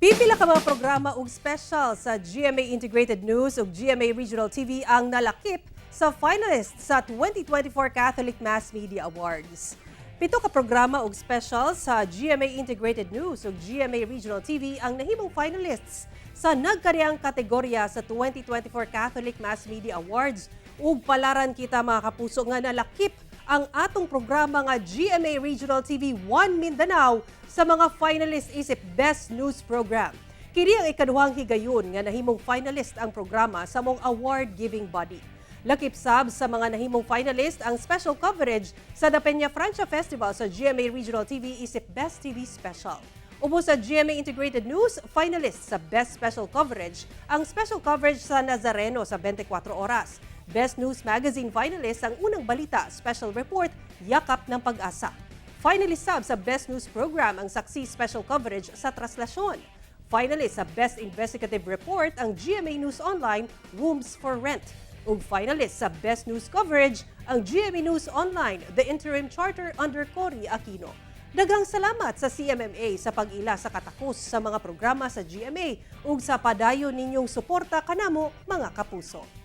Pipila ka mga programa ug special sa GMA Integrated News ug GMA Regional TV ang nalakip sa finalist sa 2024 Catholic Mass Media Awards. Pito ka programa ug special sa GMA Integrated News ug GMA Regional TV ang nahimong finalists sa nagkariyang kategorya sa 2024 Catholic Mass Media Awards, ug palaran kita, mga kapuso, nga nalakip ang atong programa nga GMA Regional TV 1 Mindanao sa mga finalist isip Best News Program. Kini ang ikaduhang higayon nga nahimong finalist ang programa sa maong award-giving body. Lakip sab sa mga nahimong finalist ang special coverage sa The Peña Francia Festival sa GMA Regional TV isip Best TV Special. Ubos sa GMA Integrated News, finalist sa Best Special Coverage ang special coverage sa Nazareno sa 24 Oras. Best News Magazine finalist ang Unang Balita Special Report, Yakap ng Pag-asa. Finalist sab sa Best News Program ang Saksi Special Coverage sa Traslasyon. Finalist sa Best Investigative Report ang GMA News Online, Wombs for Rent. Ug finalist sa Best News Coverage ang GMA News Online, The Interim Charter under Cory Aquino. Daghang salamat sa CMMA sa pag-ila sa katakos sa mga programa sa GMA ug sa padayon ninyong suporta kanamo, mga kapuso.